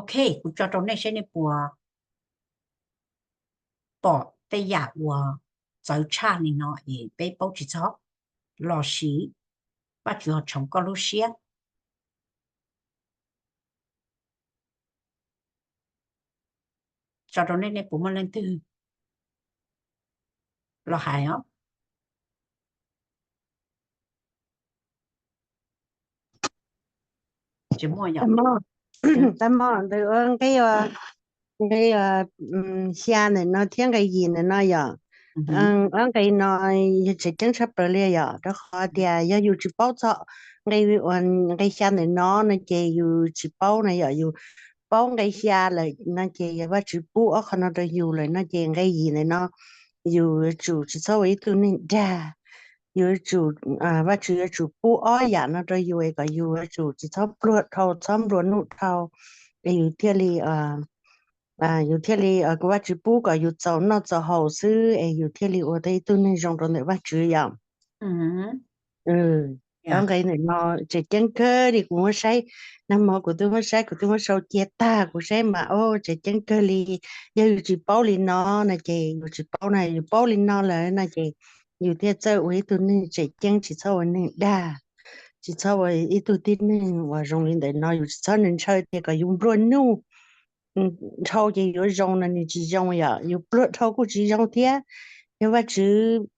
Ok, kuv tso rau nej saib nej puas pom tej yam uas txawv tshaj li no es peb paub tsis txhob los sis Vajtswv ho tshoov koj lub siab. Tso rau nej, nej puas muaj leej twg los hais os? Tsis muaj yom? Tab mog ntawm nqe, nqe xya ntawm no thiab nqe yim ntawm no yom. Ob nqe no yog tseem ceeb tshaj plaws li yom, rau qhov tias yog yus tsis paub txog nqe, nqe xya ntawm no no ces yus tsis paub na yom, yus paub nqe xya lawm no ces Vajtswv pub ob qho no rau yus lawm no ces nqe yim ntawm no yus yuav tsum tsis txhob ua ib tug neeg dag. Yus yuav tsum, Vajtswv yuav tsum pub ob yam no rau yus es kom yus yuav tsum tsis txhob pluag dhau, txhob nplua nuj dhau, es yus thiaj li, yus thiaj li, Vajtswv pub kom yus txaus noj txaus haus xwb es yus thiaj li ua tau ib tug neeg zoo rau ntawm Vajtswv yom. Ob nqe ntawm no tseem ceeb kawg li, kuv muab saib, nag hmo kuv twb muab saib, kuv twb muab sau cia tag kuv saib mas, o, tseem ceeb kawg li. Yog yus tsis paub li no no ces yus tsis paub na, yus paub li no lawm no ces yus thiaj txawj ua ib tug neeg tseem ceeb, tsis txhob ua neeg dag, tsis txhob ua ib tug tib neeg uas zoo li ntawm no, yus tsis txhob ntshaw tias kom yus nplua nuj dhau ces yuav zoo no nws tsis zoo yom, yus pluag dhau kuj tsis zoo thiab. Yog Vajtswv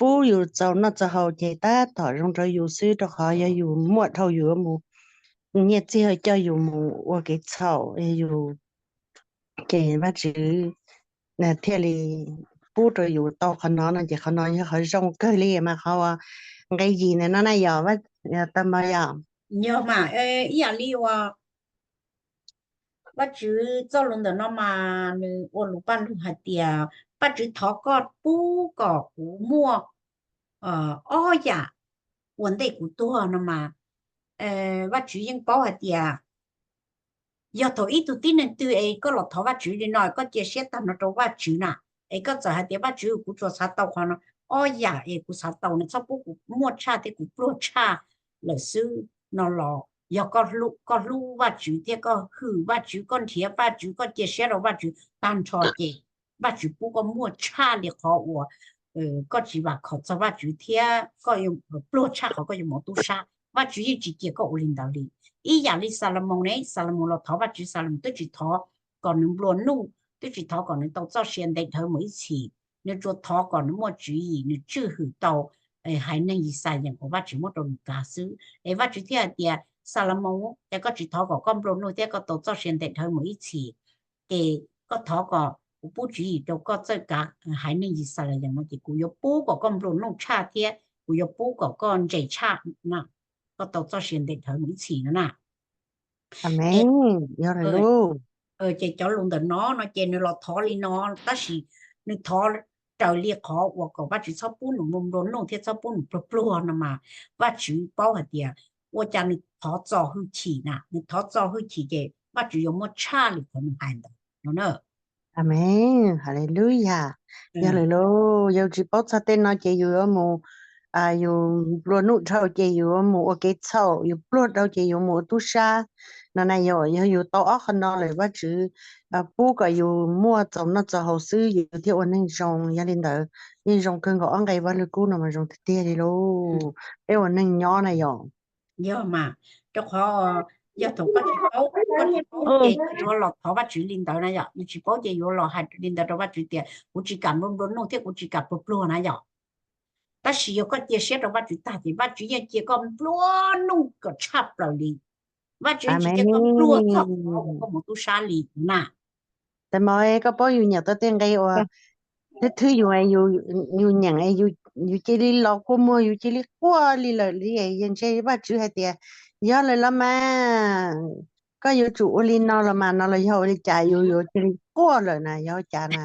pub yus txaus noj txaus haus ces tab tom zoo rau yus xwb, rau qhov yog yus muaj dhau yus yuav mus, nyiaj txiag coj yus mus ua kev txhaum, yus, ces Vajtswv thiaj li pub rau yus tau qhov no no ces qhov no yog qhov zoo kawg li mas qhov nqe yim ntawm no na yom, tag npas yom. Yog mas, ib yam li uas Vajtswv txoj lus ntawm no mas nws ua lus paj lug hais tias Vajtswv thov koj pub kom kuv muaj ob yam ua ntej kuv tuag no mas, Vajtswv yeej paub hais tias yog thaum ib tug tib neeg twg es koj los thov Vajtswv li no, koj cia siab tag no rau Vajtswv na, es koj txawm hais tias Vajtswv, kuv tsuas xav tau qhov no, ob yam es kuv xav tau no txhob pub kuv muaj tshaj thiab kuv pluag tshaj lawm xwb no los yog koj hlub Vajtswv thiab koj hwm Vajtswv, koj nrhiav Vajtswv, koj cia siab rau Vajtswv tag nrho ces Vajtswv pub koj muaj tshaj li qhov uas koj tsis vam khom txog Vajtswv thiab koj pluag tshaj qhov koj yuav mus tub sab. Vajtswv yeej tsis cia koj ua li ntawd li. Ib yam li Xalumoos ne, Xalumoos los thov Vajtswv, Xalumoos twb tsis thov kom nws nplua nuj, twb tsis thov kom nws tau txoj sia ntev dhawv mus ib txhis, nws tsuas thov kom nws muaj tswv yim, nws tswj hwm tau haiv neeg Yixalayees uas Vajtswv muab rau nws kav xwb. Es Vajtswv thiaj hais tias, Xalumoos, cas koj tsis thov kom koj nplua nuj thiab koj tau txoj sia ntev dhawv mus ib txhis, ces koj thov kom kuv pub tswv yim rau koj txawj kav haiv neeg Yixalayees no ces kuv yuav pub kom koj nplua nuj tshaj thiab kuv yuav pub kom koj ntse tshaj na, koj tau txoj sia ntev dhawv mus ib txhis no na. Amees. Yog lawm lauj. Ces cov lus ntawm no no ces nws los thov li no, tab sis nws thov raws li qhov uas kom Vajtswv txhob pub nws nplua nuj thiab txhob pub nws pluag pluag no mas Vajtswv paub hais tias ua cas nws thov txo hwj chim na, nws thov txo hwj chim ces Vajtswv yuav muab tshaj li qhov nws hais ntawd no na. Amees, haleluyas. Yog lawm lauj, yus tsis paub txog tej no ces yus yuav mus, yus nplua nuj dhau ces yus yuav mus ua kev txhaum, yus pluag dhau ces yus mus ua tub sab no na. Yog, yog yus tau ob qho no lawm Vajtswv pub kom yus muaj txaus noj txaus haus xwb yus thiaj ua neeg zoo. Yog li ntawd yeej zoo kawg nkaus, ob nqe Vaj Lug Kub no mas zoo tiag tiag li lauj, peb ua neeg nyob na yom. Yog mas, rau qhov yog thaum koj tsis paub, koj tsis paub ces koj yuav los thov Vajtswv li ntawd na yom, yus tsis paub ces yuav los hais li ntawd rau Vajtswv tias kuv tsis kam nplua nplua nuj thiab kuv tsis kam pluag pluag na yom. Tab sis yog koj cia siab rau Vajtswv tag ces Vajtswv yeej cia koj nplua nuj kom tshaj plaws li. Vajtswv yeej tsis cia koj pluag txog qhov uas koj mus tub sab li na. Tes mos, koj paub yus nyeem tau tej nqe uas thwb thwb yus, yus nyeem, yus cia li los kua muag, yus cia li quaj li lawm li, yeej ntshe Vajtswv hais tias, yog lawm los mas, koj yuav tsum ua li no los mas no los yog ua li cas yus yuav cia li quaj lawm na, yog cas na?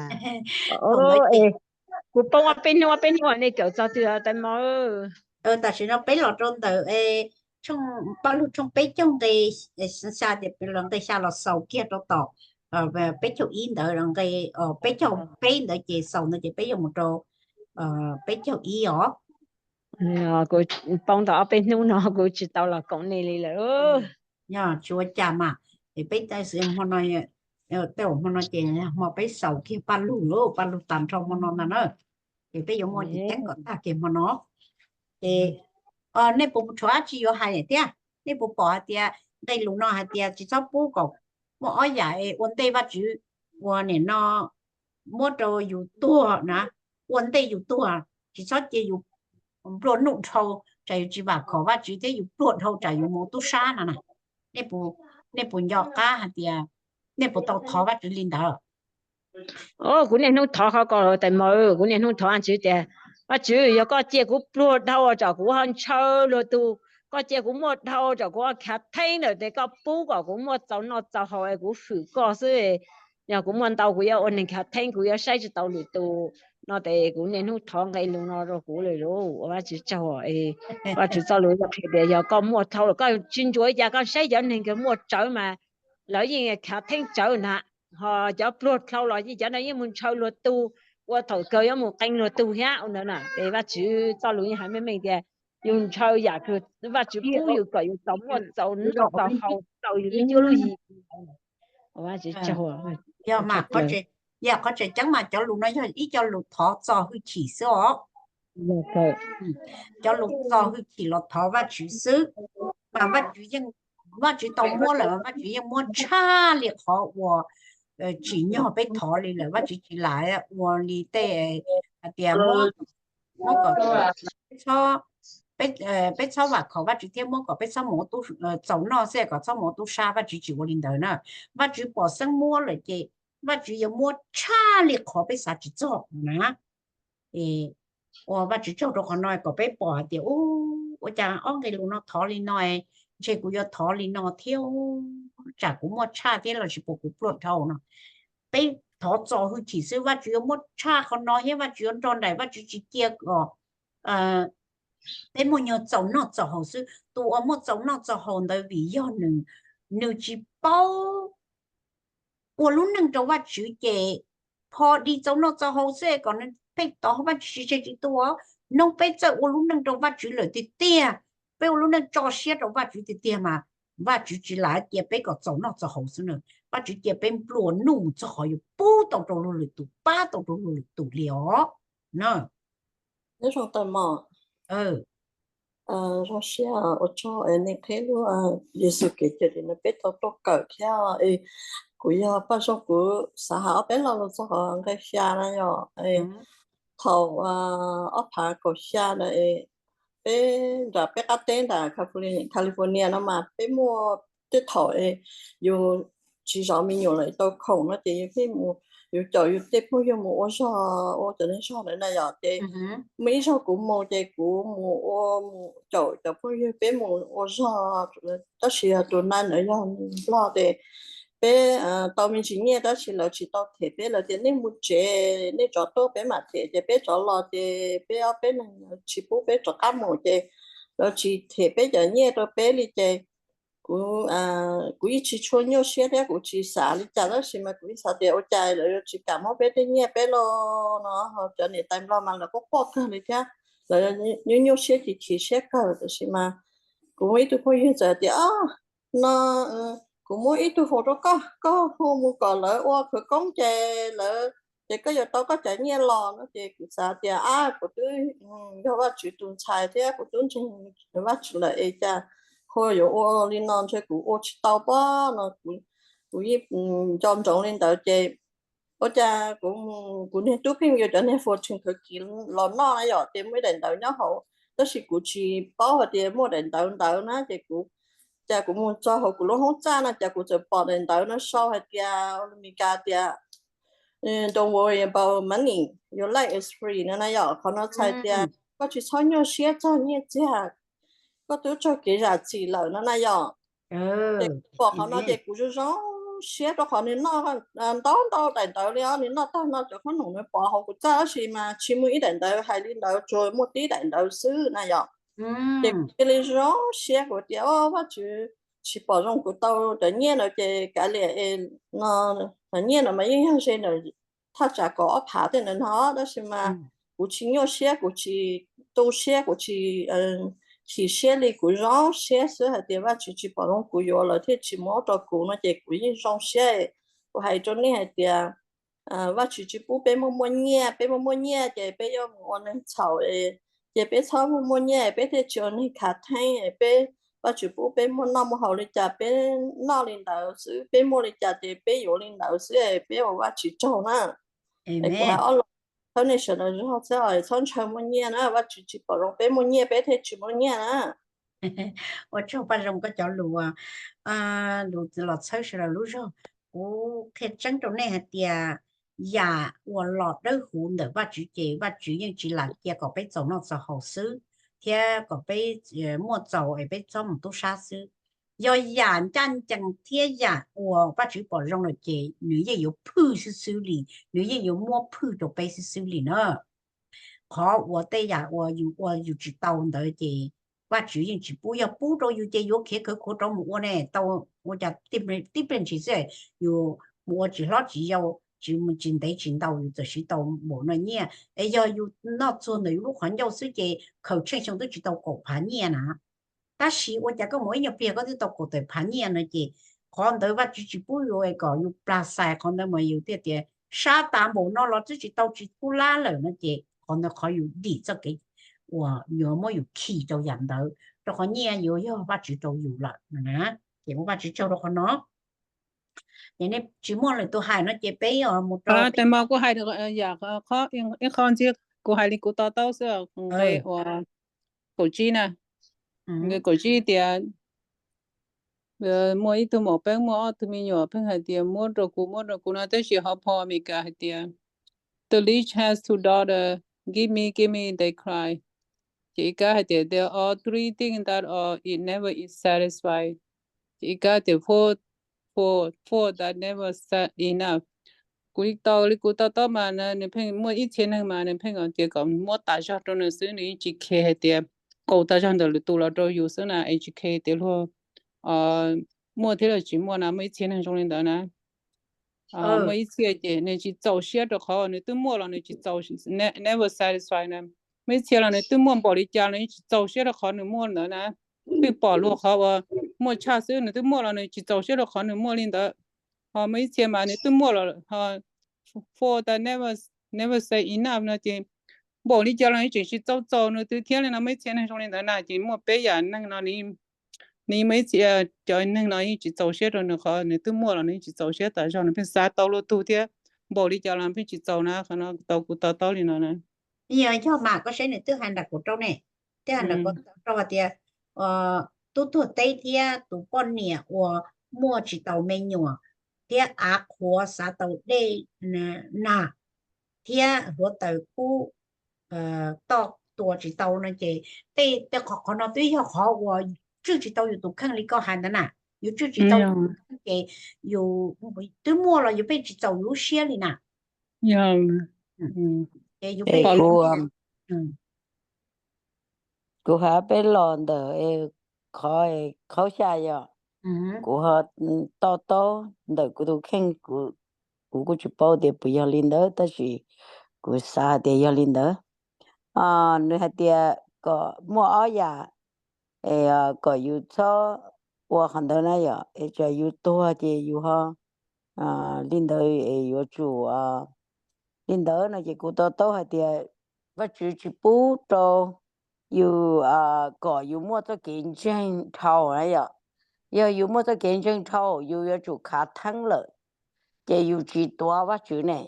Kuv poob ob peb hnub, ob peb hnub nej kawm txog twg tes mos? Tam sim no peb los rau ntawm Paj Lug tshooj peb caug nqe xya, nqe xya los xaus kiag rau tom peb caug ib ntawd, nqe peb caug peb ntawd ces xaus ntawd ces peb yuav mus rau peb caug ib os. Kuv poob tau ob peb hnub no kuv tsis tau los koom nej li lawm. Yog tsis ua cas mas, Es peb, hmo no, tej hmo no ces hmo peb xaus kiag paj lug lauj, paj lug tag nrho hmo no ntag na. Ces peb yuav muaj ceev ceeb kom tag kiag hmo no. Ces nej puas tshuav dab tsi yuav hais thiab? Nej puas pom hais tias nqe lus no hais tias tsis txhob pub kom muaj ob yam es ua ntej Vajtswv, ua nim no muab rau yus tuag na, ua ntej yus tuag, tsis txhob cia yus nplua nuj dhau, tsam yus tsis vam khom Vajtswv thiab yus pluag dhau tsam yus mus tub sab no na. Nej puas nco qab hais tias nej puas tau thov Vajtswv li ntawd? Kuv niaj hnub thov qhov ko tais maum, kuv niaj hnub thov Vajtswv tias, Vajtswv, yog koj cia kuv pluag dhau tsam kuv ho ntshaw luag tug, koj cia kuv muaj dhau tsam kuv ho khav theeb ntawm tes koj pub kom kuv muaj txaus noj txaus haus es kuv hwm koj xwb. Yog kuv muaj ntau kuv yuav ua neeg khav theeb, kuv yuav saib tsis taus lwm tus no. Tes kuv niaj hnub thov nqe lus no rau kuv lawm lauj, ua Vajtswv tsaug. Vajtswv txoj lus yog qhia tias yog koj muaj dhau los koj tsis ntsuas li cas, koj saib cov neeg kws muaj tsawv mas lawv yeej khav theeb tsawv na, ho cov pluag dhau los yeej cov no yeej mus ntshaw luag tug, ua thaum kawg yuav mus qee luag tug thiab ua ntawd na. Ces Vajtswv txoj lus yeej hais meej meej tias yus ntshaw yam kws Vajtswv pub yus kom yus tau muaj txaus noj txaus haus tau yus lub cuab lub yig. Yog mas, yog qhov tseem ceeb mas cov lus no yog ib co lus thov txo hwj chim xwb os. Cov lus txo hwj chim los thov Vajtswv xwb, mas Vajtswv yeej, Vajtswv tau muab lawm, Vajtswv yeej muab tshaj li qhov uas tsim nyog peb thov li lawm. Vajtswv tsis lam ua li tej hais tias muab kom peb txhob vam khom Vajtswv thiab muab kom peb txhob mus txaus noj xwb kom txhob mus ua tub sab, Vajtswv tsis ua li ntawd na. Vajtswv pom xeeb muab lawm ces Vajtswv yuav muab tshaj li qhov peb xav tsis txog na. Ua Vajtswv tsaug rau qhov no kom peb pom hais tias, ua cas ob nqe lus no thov li no, ntshe kuv yuav thov li no thiab, tsam kuv muaj tshaj thiab lossis puas kuv pluag dhau no. Peb thov txo hwj chim xwb, Vajtswv yuav muab tshaj qhov no thiab Vajtswv yuav nrog nraim, Vajtswv tsis cia kom peb muaj nyuag txaus noj txaus haus xwb. Tus uas muaj txaus noj txaus haus ntawd vim yog nws, nws tsis paub ua lub neej rau Vajtswv ces pho di txaus noj txaus haus xwb kom nws pheej tod Vajtswv tsis tseg tsis tu. Hnub peb txawj ua lub neej rau Vajtswv lawm tiag tiag, peb ua lub neej tso siab rau Vajtswv tiag tiag mas Vajtswv tsis lam cia peb kom txaus noj txaus haus xwb na. Vajtswv cia peb nplua nuj mus txog qhov yuav pub tau rau luag lwm tus, pab tau rau luag lwm tus li os. Nyob zoo tag mog. Zoo siab ua tsaug nej qhia lub Yexus kev cawm dim no peb tau tuaj kawm thiab. Kuv yog Paj Zoo, kuv xav hais ob peb lo lus txog qhov nqe xya na yom. Thaum ob phav kaum xya ntawd peb nram peb qab teb nram California no mas peb muaj tej thaum yus tsis zov me nyuam lawm tau khoom no ces yus thiaj mus, yus caum yus tej phooj ywg mus ua zog, ua cov neeg zog ntawd na yom. Ces muaj ib zaug kuv mus ces kuv mus ua, mus caum cov phooj ywg peb mus ua zog, tab sis yog tus nai ntawd yog Nplog ces peb tau me ntsis nyiaj tab sis lawv tsis tau them peb, lawv tias nej mus tsev, nej rov tuaj peb mam them. Ces peb rov los ces peb ob peb neeg tsis pub peb rov qab mus ces lawv tsis them peb cov nyiaj rau peb li ces kuv, kuv yeej tsis tshua nyuaj siab thiab kuv tsis xav li cas tab sis mas kuv yeej xav tias ua cas lawv yuav tsis kam muab peb tej nyiaj peb los no. Cov niam tais Nplog mas lawv quaj quaj kawg li thiab, lawv nyuaj nyuaj siab chim chim siab kawg tab sis mas kuv muaj ib tug phooj ywg txawm tias, no kuv muab ib tug foos rau koj, koj hu mus kom lawv ua khawv koob ces lawv, ces koj yuav tau koj cov nyiaj los no. Ces kuv xav tias ab kuv twb yog Vajtswv tus ntxhais thiab kuv twb ntseeg Vajtswv lawm es cas hu yuav ua li no ntshe kuv ua tsis tau pob no. Kuv yeej nco ntsoov li ntawd ces ua cas kuv, kuv niag tub pheej yuav cov niag foos tshwm khawv kis los noj na yom, ces muaj ib daim ntawv nyob hauv tab sis kuv tsis paub hais tias muaj daim ntawv ntawd na ces kuv, cas kuv mus txog hauv kuv lub hoob txaj no cas kuv txawm pom daim ntawv no sau hais tias, Meskas tias, don't worry about money, your life is free no na yom. Qhov no txhais tias koj tsis txhob nyuaj siab txog nyiaj txiag, koj twb raug kev zam txim lawm no na yom. Ces pom qhov no ces kuv zoo zoo siab rau qhov nws noj ntau ntau daim ntawv li os, nws noj tag no cov khoom noj nws pov hauv kuv txaj tab sis mas tsis muaj ib daim ntawv hais li ntawd, tsuas muaj tib daim ntawv xwb na yom. Ces kuv cia li zoo siab, kuv tias, Vajtswv tsis pom zoo kuv tau cov nyiaj no ces kav liam es no, cov nyiaj no mas yeej yog ze ntawm thaj tsam kaum ob phav tej ntawd no tab sis mas kuv tsis nyuaj siab, kuv tsis tu siab, kuv tsis chim siab li kuv zoo siab xwb hais tias Vajtswv tsis pom zoo kuv yuav lawv thiaj tsis muab rau kuv no ces kuv yeej zoo siab. Kuv hais rau nej hais tias Vajtswv tsis pub peb muaj muaj nyiaj, peb muaj muaj nyiaj ces peb yuav mus ua neeg txhaum, ces peb txhob muaj muaj nyiaj peb thiaj tsis ua neeg khav theeb. Peb, Vajtswv pub peb muaj noj muaj haus li cas peb noj li ntawd xwb, peb muaj li cas ces peb yuav li ntawd xwb, peb ua Vajtswv tsaug na. Es kuv hais ob lo thawb nej sawv daws zog xwb, txhob ntshaw muaj nyiaj na, Vajtswv tsis pom zoo peb muaj nyiaj peb thiaj tsis muaj nyiaj na. Ua tsaug Paj Zoo koj cov lus, lus los txhawb sawv daws lub zog. Kuv qhia tseeb rau nej hais tias yam uas los dawb huv ntawm Vajtswv ces Vajtswv yeej tsis lam cia kom peb txaus noj txaus haus xwb, thiab kom peb muaj txaus es peb txhob mus tub sab xwb. Yog yam ncaj ncees thiab yam uas Vajtswv pom zoo lawm ces nws yeej yuav phwj xwb xwb li, nws yeej yuav muab phwj rau peb xwb xwb li na. Qhov uas tej yam uas yus ua yus tsis tau ntawd ces Vajtswv yeej tsis pub, yog pub rau yus ces yuav khiav khawv khuav rov mus ua ne, tau ua cas tib pliag ntshis xwb yus mus ua tsis hlob tsis yau, tsis tsis ntev tsis ntau yus txawm siv tau npaum no nyiaj, es yog yus noj txuag ntawm yus lub qhov ncauj xwb ces khaws tsheej xyoo twb tsis tau kaum phav nyiaj na. Tab sis ua cas koj mus ib nyuag pliag koj twb tau kaum tawm phav nyiaj no ces qhov ntawd Vajtswv tsis pub yus kom yus plas xais qhov ntawd mas yus thiaj tias sab tas npaum no los twb tsis tau tsis pub lab lawm no ces qhov ntawd qhov yus dim txoj kev uas yuav muab yus khi rau yam ntawd, rau qhov nyiaj yuav yog Vajtswv rau yus lawm na. Ces ua Vajtswv tsaug rau qhov no. Ces nej tsis muaj lwm tus hais no ces peb mus rau tes mos kuj hais yam ib qho ntxiv, kuv hais li kuv to taub xwb, nqe uas kaum tsib na, nqe kaum tsib tias muaj ib tug maum peeb muaj ob tug me nyuam pheej hais tias muab rau kuv, muab rau kuv no, tab sis hauv phau Amelikas hais tias the rich has two daughter, give me, give me, they cry. Ces ib kab hais tias there are three things that are it never is satisfied. Ces ib kab tias four, four, four that never enough. Kuv tau li kuv to taub mas nws pheej muaj ib txhia neeg mas nws pheej tias kom muab tas zog rau nws xwb, nws yeej tsis khe hais tias kaus tas zog ntawm lwm tus los rau yus xwb na, es tsis khe tias luag muaj thiab los tsis muaj na, muaj ib txhia neeg zoo li ntawd na. Muaj ib txhia ces nws tsis txaus siab rau qhov nws twb muaj los nws tsis txaus, never satisfied na. Muaj ib txhia los nws twb muaj npaum li cas los nws tsis txaus siab rau qhov nws muaj ntawd na. Twb pom luag qhov uas muaj tshaj xwb, nws twb muaj los nws tsis txaus siab rau qhov nws muaj li ntawd. Ho muaj ib txhia mas nws twb muaj los, four that never, never say enough no ces npaum li cas los nws tseem tsis txaus txaus nws twb thiab li no. Muaj ib txhia neeg zoo li ntawd na, ces muaj peb yam neeg no nws muaj ib txhia, cov neeg no yeej tsis txaus siab rau nws qhov nws twb muaj los nws yeej tsis txaus siab tas zog, nws pheej xav tau luag tug thiab, npaum li cas los pheej tsis txaus na. Qhov no tau kuv to taub li no na. Yog mas koj saib nws twb hais nram kuv rau ne, twb hais nram kuv rau hais tias tub tuag teb thiab tus poj niam uas muaj tsis tau me nyuam thiab av qhuav xav tau dej nag thiab hluav taws kub toj tua tsis tau no ces tej, tej qhov, qhov no twb yog qhov uas tswj tsis tau yus tus kheej li koj hais ntawd na. Yus tswj tsis tau yus tus kheej ces yus twb muaj los yus pheej tsis txaus yus lub siab li na. Ces yus pheej, kuv hais peb los ntawm qhov qhaub xya yom, kuv ho to taub ntawm kuv tus kheej, kuv kuj tsis paub tias puas yog li ntawd tab sis kuv xav hais tias yog li ntawd. Nws hais tias kom muaj ob yam, kom yus txhob ua qhov ntawd na yom, es tsam yus tuag ces yus ho li ntawd es yuav tsum li ntawd no ces kuv to taub hais tias Vajtswv tsis pub rau yus kom yus muaj txoj kev ntseeg dhau na yom. Yog yus muaj txoj kev ntseeg dhau yus yuav tsum khav theeb lawm, ces yus tsis tuav Vajtswv ne,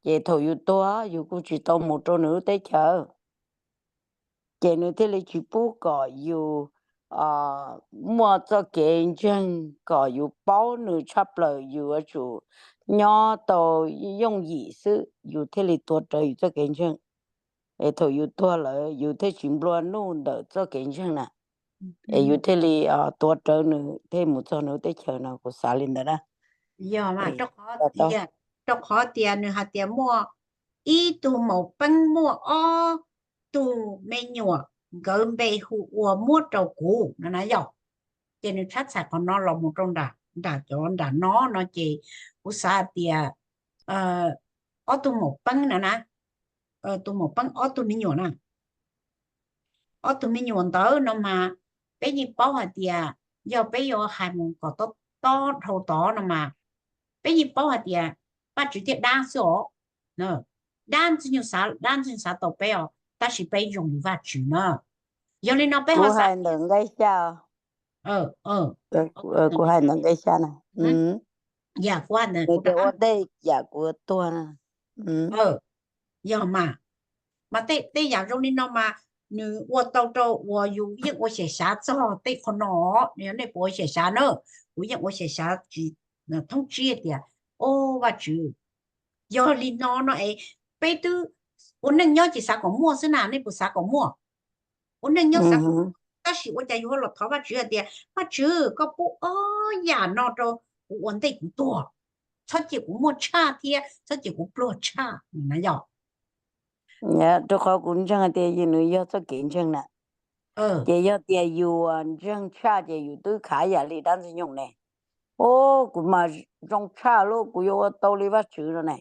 ces thaum yus tuag yus kuj tsis tau mus rau nws lub teb chaws. Ces nws thiaj li tsis pub kom yus muaj txoj kev ntseeg kom yus paub nws tshaj plaws, yus yuav tsum nyob tau yooj yim xwb yus thiaj li tuav rawv yus txoj kev ntseeg. Es thaum yus tuag lawm yus thiaj tsis nplua nuj ntawm txoj kev ntseeg na, es yus thiaj li tuav rawv nws thiaj mus txog nws lub teb chaws no, kuv xav li ntawd na. Yog mas, rau qhov tias nws hais tias muaj ib tug maum peeb muaj ob tug me nyuam, nkawd npe hu ua muab rau kuv no na yom. Ces nws tshab txhais qhov no los mus rau nram cov nram no no ces kuv xav hais tias ob tug maum peeb no na, tus maum peeb ob tug me nyuam na, ob tug me nyuam ntawd no mas peb yeej paub hais tias yog peb yuav hais mus kom tob tob dhau tod no mas peb yeej paub hais tias Vajtswv thiaj dab xwb os. Dab Ntxwg Nyoog xav, dab Ntxwg Nyoog xav tau peb os, tab sis peb zoo li Vajtswv na. Yog li no peb ho xav, hais ntawm nqe xya, kuv hais ntawm nqe xya na, yam kuv hais ntawm kuv tias ua ntej yam kuv tuag na. Yog mas, mas tej tej yam zoo li no mas nws ua tau rau uas yus yeej ua xyem xyav txog tej qho no. Yog nej puas ua xyem xyav na, kuv yeej ua xyem xyav tsis thoob tsib tias, o, Vajtswv, yog li no no es peb twb ua neej nyob ces xav kom muaj xwb na, nej puas xav kom muaj? Ua neej nyob xav kom muaj, tab sis ua cas yus ho los thov Vajtswv hais tias Vajtswv, koj pub ob yam no rau kuv ua ntej kuv tuag, txhob cia kuv muaj tshaj thiab txhob cia kuv pluag tshaj na yog. Rau qhov kuv ntseeg hais tias nws yog txoj kev ntseeg na. Ces yog tias yus ntseeg tshaj ces yus twb khav yam li dab Ntxwg Nyoog ne. O, kuv mas zoo tshaj lub, kuv yuav ua tau li Vajtswv no ne.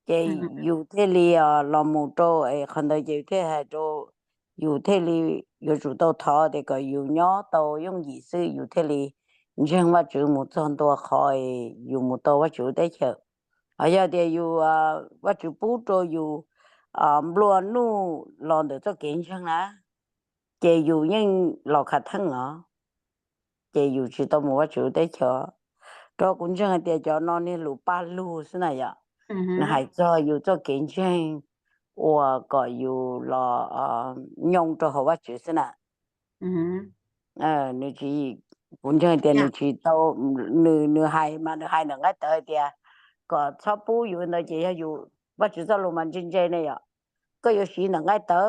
Ces yus thiaj li los mus rau qhov ntawd ces yus thiaj hais rau, yus thiaj li yuav tsum tau thov tias kom yus nyob tau yooj yim xwb yus thiaj li ntseeg Vajtswv mus txog ntua qhov yus mus tau Vajtswv lub teb chaws. Ho yog tias yus, Vajtswv pub rau yus nplua nuj los ntawm txoj kev ntseeg na, ces yus yeej los khav theeb os, ces yus tsis tau mus Vajtswv lub teb chaws. Rau kuv ntseeg hais tias cov no niag lus paj lug xwb na yom, nws hais txog yus txoj kev ntseeg uas kom yus los nyoo rau hauv Vajtswv xwb na. Nws tsis, kuv ntseeg tias nws tsis tau, nws, nws hais mas nws hais ntawm nqaij tawv hais tias kom txhob pub yus ntawd ces yog yus, Vajtswv txoj lus mas ntse ntse ne yom. Koj yuav siv ntawm nqaij tawv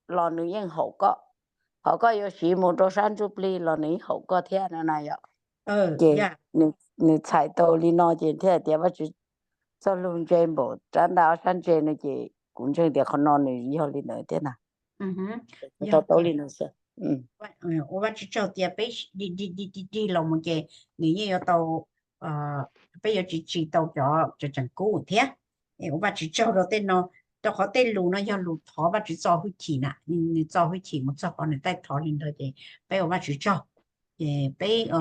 los nws yeej haum koj, ho koj yuav siv mus rau sab ntsuj plig los nws yeej haum koj thiab no na yom. Ces nws txhais tau li no ces thiaj hais tias Vajtswv txoj lus ntse npaum rab ntaj ob sab ntse no ces kuv ntseeg tias qhov no nws yog li ntawd thiab na. Tau tau li no xwb. Ua Vajtswv tsaug tias peb dig dig dig los mus ces nws yeej yuav tau, peb yuav tsis tsis tau cov cov tseem kub thiab. Ua Vajtswv tsaug rau tej no, rau qhov tej lus no yog lus thov Vajtswv txo hwj chim na, nws txo hwj chim mus txog qhov nws taij thov li ntawd ces peb ua Vajtswv tsaug. Ces peb